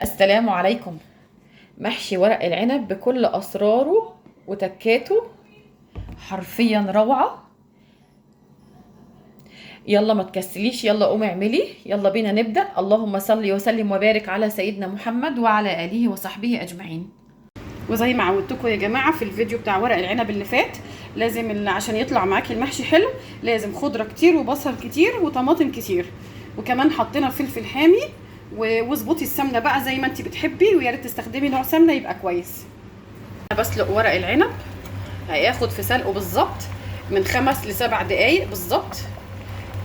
السلام عليكم. محشي ورق العنب بكل أسراره وتكاته، حرفيا روعة. يلا ما تكسليش، يلا قومي اعملي، يلا بينا نبدأ. اللهم صل وسلم وبارك على سيدنا محمد وعلى آله وصحبه أجمعين. وزي ما عودتكم يا جماعة في الفيديو بتاع ورق العنب اللي فات، لازم عشان يطلع معاكي المحشي حلو لازم خضرة كتير وبصل كتير وطماطم كتير، وكمان حطينا فلفل حامي. واظبطي السمنة بقى زي ما انت بتحبي، ويا ريت تستخدمي نوع سمنه يبقى كويس. انا بسلق ورق العنب، هياخد في سلقه بالظبط من 5 ل7 دقايق بالظبط.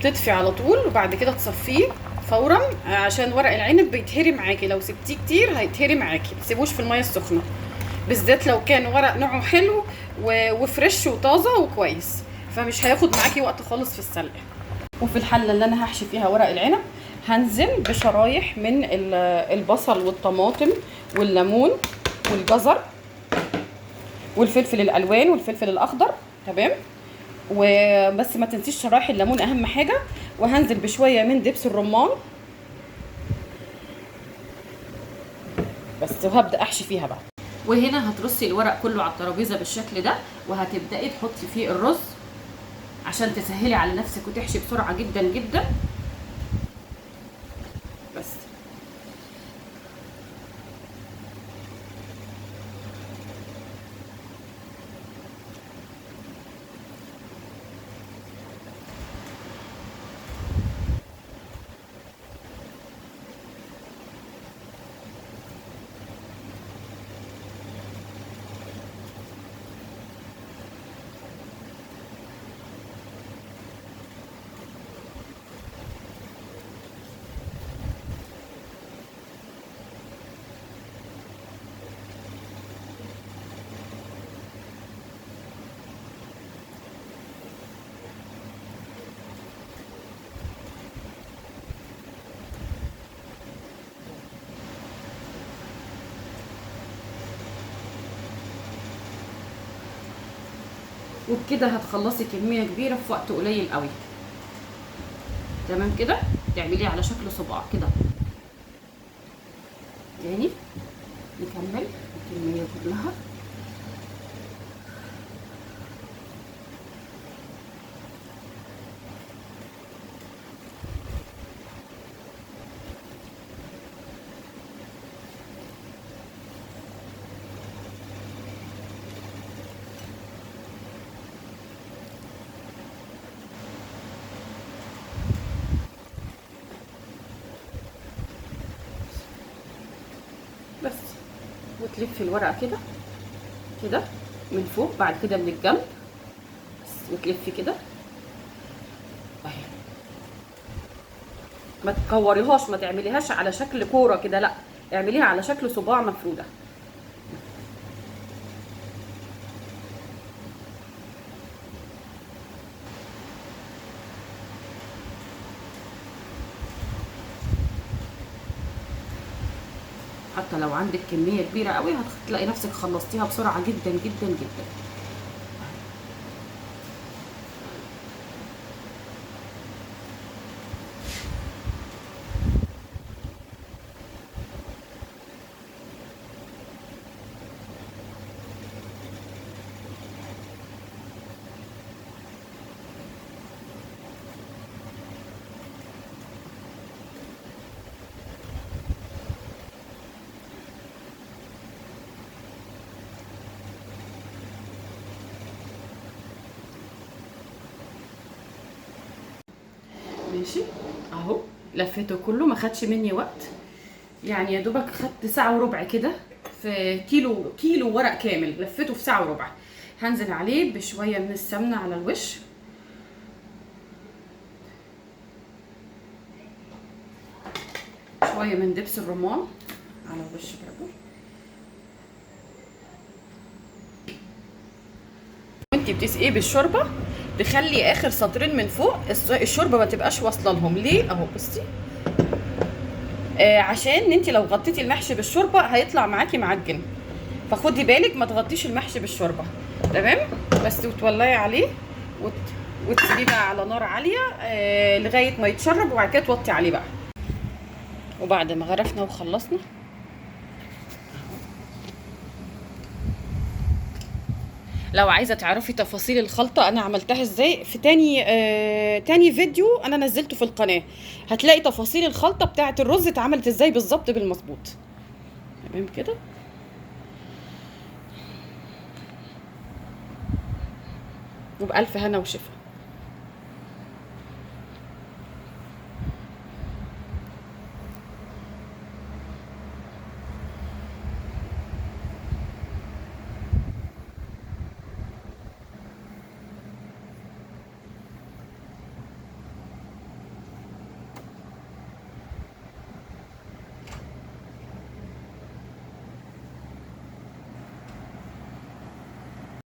تطفي على طول وبعد كده تصفية فورا، عشان ورق العنب بيتهري معاكي، لو سبتيه كتير هيتهري معاكي، ما تسيبوش في المية السخنة، بالذات لو كان ورق نوعه حلو وفريش وطازه وكويس، فمش هياخد معاكي وقت خالص في السلق. وفي الحلة اللي انا هحشي فيها ورق العنب هنزل بشرايح من البصل والطماطم والليمون والجزر والفلفل الالوان والفلفل الاخضر، تمام. وبس ما تنسيش شرايح الليمون اهم حاجة. وهنزل بشوية من دبس الرمان بس، وهبدا احشي فيها بقى. وهنا هترصي الورق كله على الترابيزة بالشكل ده، وهتبداي تحطي فيه الرز عشان تسهلي على نفسك وتحشي بسرعة جدا جدا. بس وبكده هتخلصي كمية كبيرة في وقت قليل قوي. تمام كده، تعمليه على شكل صباع كده. تاني نكمل الكمية كلها. بس، وتلفي الورقة كده كده من فوق، بعد كده من الجنب بس، وتلفي كده اهي. ما تكوريهاش، ما تعمليهاش على شكل كورة كده، لا اعمليها على شكل صباع مفروده. حتى لو عندك كمية كبيرة قوي هتلاقي نفسك خلصتيها بسرعة جدا جدا جدا. ماشي اهو، لفيته كله، ما خدش مني وقت، يعني يا دوبك خدت ساعة وربع كده في كيلو ورق كامل لفيته في ساعة وربع. هنزل عليه بشوية من السمنة على الوش، شوية من دبس الرمان على الوش برضو. وانتي بتسقيه بالشوربة تخلي اخر سطرين من فوق الشوربة ما تبقاش واصله لهم. ليه؟ اهو بصي، عشان انت لو غطيتي المحشي بالشوربه هيطلع معاكي معجن، فخدي بالك ما تغطيش المحشي بالشوربه، تمام؟ بس وتولعي عليه وتسيبيه بقى على نار عالية لغاية ما يتشرب، وبعد كده توطي عليه بقى. وبعد ما غرفنا وخلصنا لو عايزه تعرفي تفاصيل الخلطة انا عملتها ازاي في تاني فيديو انا نزلته في القناة، هتلاقي تفاصيل الخلطة بتاعه الرز اتعملت ازاي بالظبط بالمظبوط. تمام كده. وبألف هنا وشفا.